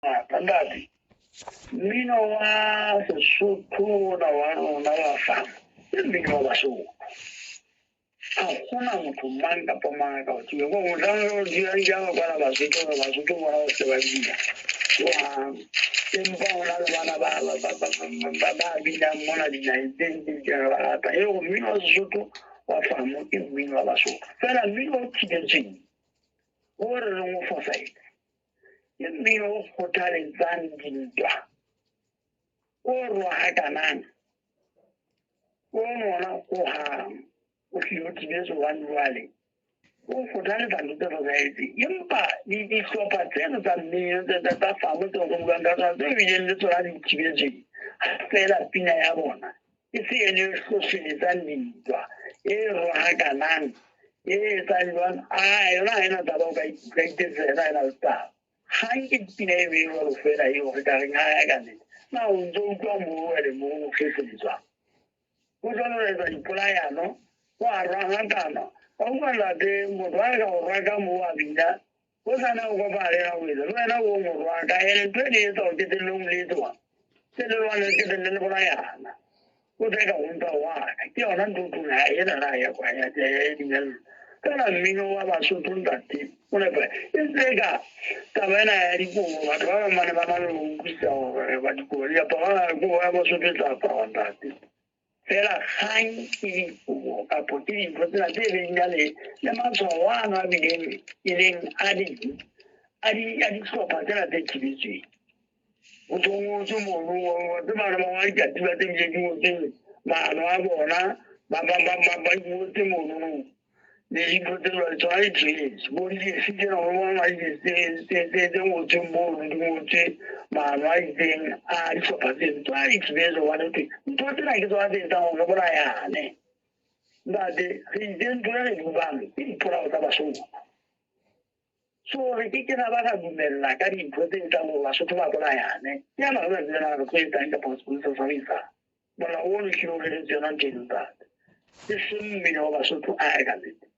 Ngata ntate, mmino wa Sesotho ona wa rona wa famo ke mmino wa Basotho. Ha hona motho mang kapa mang a ka o tsebang. Ko mohlang o tsebang jang kwana Basotho hore Basotho bona ba se ba bina hohang. Empa ho na le bana ba binang mona dinaheng tse ding tse re ba rata. E le hore mmino wa Sesotho wa famo ke mmino wa Basotho. Feela mmino o thibetsweng o re reng o fosahetse ke mmino o kgothaletsang dintwa, o rohakanang, o nona hohang o hlile o thibetswe hobane jwale o kgothaletsa ntho tse fosahetseng. Empa dihlopha tseno tsa mmino tsa famo tseo re buang ka tsona tse bileng le tsona di thibetsweng, ha feela pina ya bona e se ene e hlohleletsang dintwa, e rohakanang, e etsang jwang, a yona ha ena taba, o ka iketsetsa yona ha ena le taba. Hang ke pina e be jwalo feela eo re ka reng ha ya ka nnete. Na o ntso utlwa moo jwale moo o hlohleletswang? Ho jwalo re etsa dipolayano, ho a rohakana. Wa utlwa ntate, motho ha ka o rwaka moo a bina, o sa na o kopana le yena o etsa, le wena o mo rwaka. Ene ntho e ne etsa hore qetellong le etsoa, se le lwane qetelle le bolayana. O tla ka o ntsa wa ka. Ke yona ntho tona ena na ya kwa ya ya dumella. Fela mmino wa Basotho ntate o nepa. E ntse ka taba ena ya dikobo, batho ba bang ba ne ba na le ho utlwisisa hore ba dikobo di apara, kobo ya Basotho e tla aparwa ntate. Fela kgang ke dikobo kapo ke dintho tsena tse beng na le matshwao ano a bileng e leng a dihlopha tsena tse thibetsweng. Ho so ngotswe mono, tse bana ba ngwa dikatiba tse bileng di ngotsweng maano a bona, ba ingotse mono le dintho tse jwalo, tsona di thibetswe. Bo di-jersey tsena, ho bona di-jersey tse ngotsweng mono, di ngotswe maano a itseng a dihlopha tseno, tsona di thibetswe hobane hothwe ntho tsena ke tsona tse etsang hore re bolayane. Ntate, re itse ntho e re bubang ke dipolao tsa Basotho. So re ke ke ra ba ra dumella ka dintho tse etsang hore Basotho ba bolayane. Ke a ba re tsena re tlo etsang kapa sepolesa sa ho etsang. Molao ono hlile o reretswe yona ntho eno ntate. E seng mmino wa Basotho a ka nnete.